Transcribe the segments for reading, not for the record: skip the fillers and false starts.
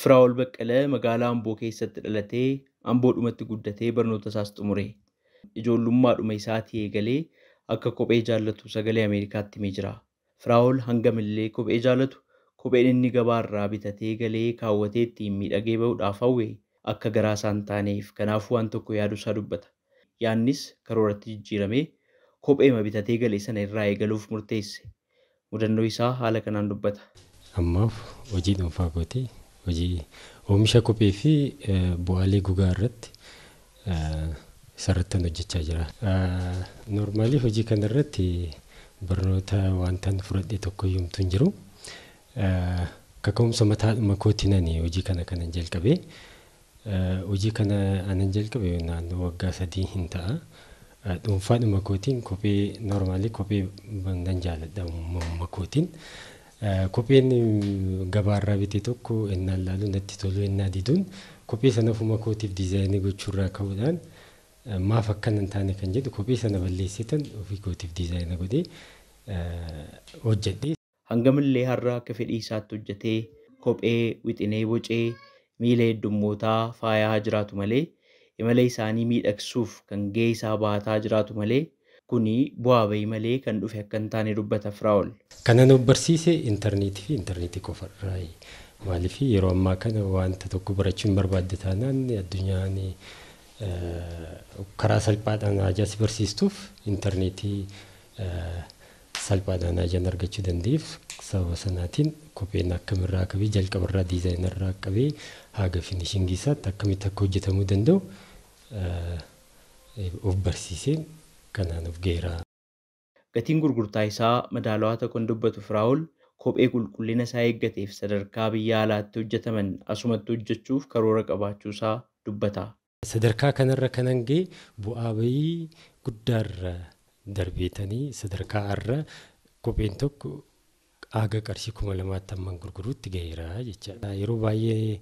Firaa'ol Baqqalee magaalaa Amboo keessatti dhalatee Amboodhumatti guddatee barnoota isaas xumure. Ijoollummaadhuma isaatii eegalee akka kophee jaallatu sagalee Ameerikaatti himee jira. Firaa'ol hangamillee kophee jaallatu kopheen inni gabaarraa bitatee galee kaawwatee ittiin miidhagee bahuudhaaf hawwe akka garaa isaa hin taaneef kanaafuu waan tokko yaaduu isaa dubbata. Yaadnis karooratti jijjiiramee kopheema bitatee gale sana irraa eegaluuf murteesse. Mudannoo isaa haala kanaan dubbata. Ammaaf hojii dhuunfaa kooti. Hojii oomisha kophee fi bu'aalee gogaa irratti isarrattan hojjechaa jira. Noormaalii hojii kana irratti barnoota wantan fudhadhe tokko yoomtu hin jiru. Kaka'umsa mataadhuma kootiin ani hojii kana kanan jalqabe. Hojii kana anan jalqabe naannoo waggaa 3 hin ta'a. Dhuunfaadhuma kootiin kophee noormaalii kophee nan jaaladha uumama kootiin. Kopheen gabaarraa bite tokko innaan laalu natti tolu innaa diduun kophee sana ofuma kootiif diizaayinii gochuurraa ka'uudhaan maaf akkana hin taane kan jedhu kophee sana balleessitan ofii kootiif diizaayina godhee hojjedhe. Hangamillee har'a akka fedhii isaatti hojjetee kophee wixinee bocee miila heddummootaa faayaa jiraatu malee imala isaanii miidhagsuuf kan gahee isaa baataa jiraatu malee kuni bu'aa bahii malee kan dhufe akka hin taane dubbata Firaa'ol. Kanan of barsiise intarneetii fi intarneetii qofarraa. Maaliif yeroo ammaa kana wanta tokko barachuun barbaadde taanaan addunyaan karaa salphaadhaan haajaa si barsiistuuf intarneetii salphaadhaan haajaan argachuu dandeef sababa sanaatiin kopheen akkamirraa qabee jalqabarraa diizaayinarraa qabee haga finishingii isaatti akkamitti akka hojjetamuu danda'u of barsiiseen kanaan of geera. Gatiin gurgurtaa isaa madaalawaa ta'uu kan dubbatu Firaa'ol kophee qulqullina isaa eeggateef sadarkaa biyya alaatti hojjetaman asumatti hojjechuuf karoora qabaachuu isaa dubbata. Sadarkaa kanarra kanan ga'e bu'aa bahii guddaarra darbeetanii sadarkaa har'a kopheen tokko haga qarshii 2000tti hamman gurguruutti ga'eera jechaadha. Yeroo baay'ee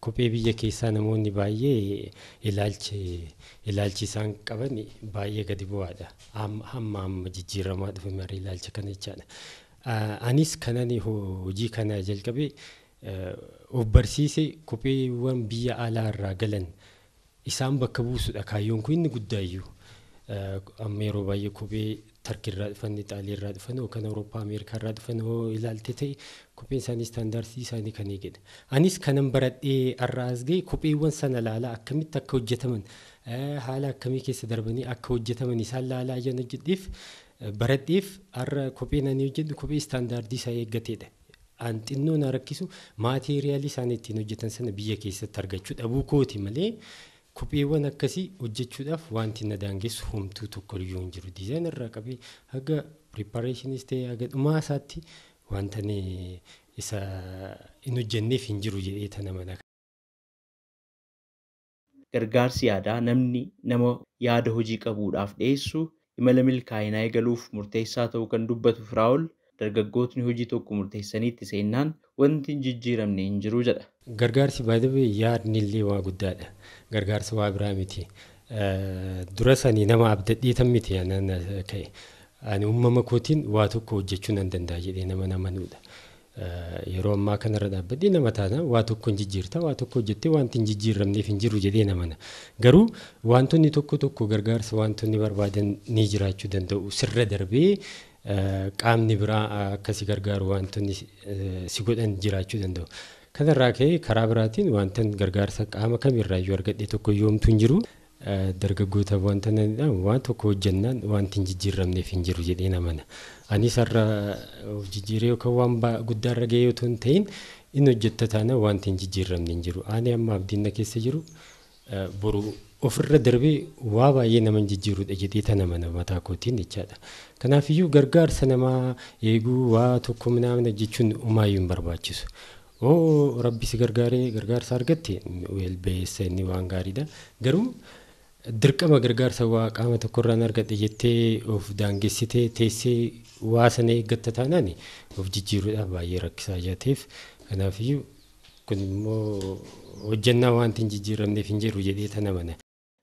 kophee biyya keessaa namoonni baay'ee ilaalchi isaan qaban baay'ee gadi bu'aadha. Hamma amma jijjiiramaa dhufe marii ilaalcha kana jechaadha. Anis kanan hojii kana jalqabe of barsiise kopheewwan biyya alaa irraa galan isaan bakka buusudha kaayyoon kun inni guddaayyuu. Amma yeroo baay'ee kophee Tarkiirraa dhufan, Ixaaliirraa dhufan yookaan Awurooppaa, Ameerikaarraa dhufan hoo ilaalte ta'e kopheen isaanii istaandaarsii isaanii kan eegedha. Anis kanan baradhee har'a as ga'e kopheewwan sana laalaa akkamitti akka hojjetaman haala akkamii keessa darbanii akka hojjetaman isaan laalaa jiran hojjedheef baradheef har'a kopheen ani hojjedhu kophee istaandaardii isaa eeggatedha. An xinnoo na rakkisu maateeriyaalii isaan ittiin hojjetan sana biyya keessatti argachuu dhabuu kooti malee kopheewwan akkasii hojjechuudhaaf wanti na daangessu homtuu tokko iyyuu hin jiru. Diizaayinii irraa qabee haga piripareeshiniis ta'e haga dhumaa isaatti wanta isa hin hojjenneef hin jiru jedhee tana mana. Gargaarsi yaadaa namni nama yaada hojii qabuudhaaf dhiyeessu imala milkaa'inaa eegaluuf murteessaa ta'uu kan dubbatu Firaa'ol dargaggootni hojii tokko murteessanii itti seennaan wanti hin jijjiiramne hin jiru jedha. Gargaarsi baay'ee yaadni illee waa guddaadha. Gargaarsa waa biraa miti. Dura sanii nama abdadhiitan miti anan ka'e. Ani uumama kootiin waa tokko hojjechuu nan danda'a jedhee nama namanuudha. Yeroo ammaa kanarra dhaabbadhee nama taana waa tokko hin jijjiirta waa tokko hojjettee wanti hin jijjiiramneef hin jiru jedhee namana. Garuu wantoonni tokko tokko gargaarsa wantoonni barbaadan ni jiraachuu danda'u. Sirra darbee qaamni biraa akkasi gargaaru wantoonni si godhan jiraachuu danda'u. Kanarraa ka'ee karaa biraatiin wantan gargaarsa qaama kamirraayyuu argadhe tokko yoomtu hin jiru. Dargaggoota wanta waan tokko hojjennaan wanti hin jijjiiramneef hin jiru jedhee namana. Anis har'a of jijjiiree yookaan waan guddaarra ga'ee otoo hin ta'in inni hojjetta taana wanti hin jijjiiramne hin jiru. Ani amma abdiin na keessa jiru boru ofirra darbee waa baay'ee nama hin jijjiirudha jedhee tana mana mataa kootiin jechaadha. Kanaafiyyuu gargaarsa namaa eeguu waa tokko minaamna jechuun homaayyuu hin barbaachisu. Oo rabbi si gargaaree gargaarsa argatte beessa inni waan gaariidha. Garuu dirqama gargaarsa waa qaama tokkorraan argadhe jettee of daangessitee teessee waa sana eeggatta taanaan of jijjiiruudhaaf baay'ee rakkisaa jaateef kanaafiyyuu kun immoo hojjannaa wanti hin jijjiiramneef hin jiru jedhee tana mana.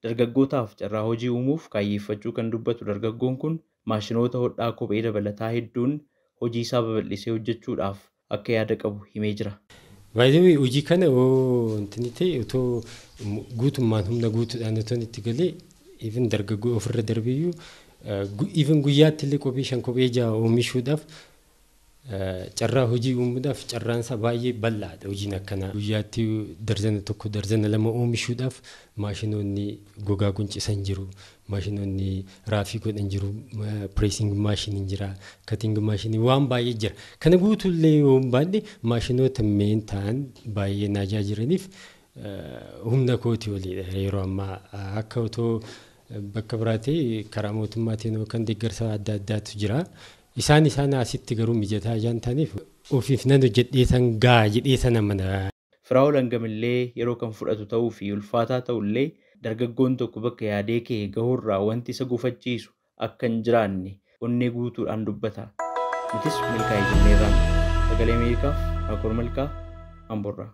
Dargaggootaaf carraa hojii uumuuf kaayyeeffachuu kan dubbatu dargaggoon kun maashinoota hodhaa kophee dabalataa hedduun hojii isaa babal'isee hojjechuudhaaf akka yaada qabu himee jira. Baay'ee hojii kana wanti ta'e otoo guutummaan humna guutuudhaan otoo itti galee even dargaggoo ofirra darbiyyuu even guyyaatti illee kophee 5 kophee 6 oomishuudhaaf carraa hojii uumuudhaaf carraan isaa baay'ee bal'aadha hojiin akkanaa. Guyyaatti darzana 1 darzana 2 oomishuudhaaf maashinoonni gogaa quncisan jiru, maashinoonni raafii godhan jiru, pireesing maashiniin jira, kating maashinii waan baay'ee jira. Kana guutuullee yoo hin baanne maashinoota meen ta'an baay'ee naajaa jiraniif humna kootii oliidha yeroo ammaa akka otoo bakka biraatee karaa mootummaatiin yookaan deeggarsa adda addaatu jira. Isaan asitti garuu mijataa jaan ta'aniif ofiif nan hojjedhee san gaa jedhee sana mana. Firaa'ol hangamillee yeroo kan fudhatu ta'uu fi ulfaataa ta'ullee dargaggoon tokko bakka yaadee ka'e gahuurraa wanti isa gufachiisu akka hin jiraanne onnee guutuudhaan dubbata. Nutis milkaa'ee jenneerra. Sagalee Ameerikaaf Raakoor Malkaa Amboorraa.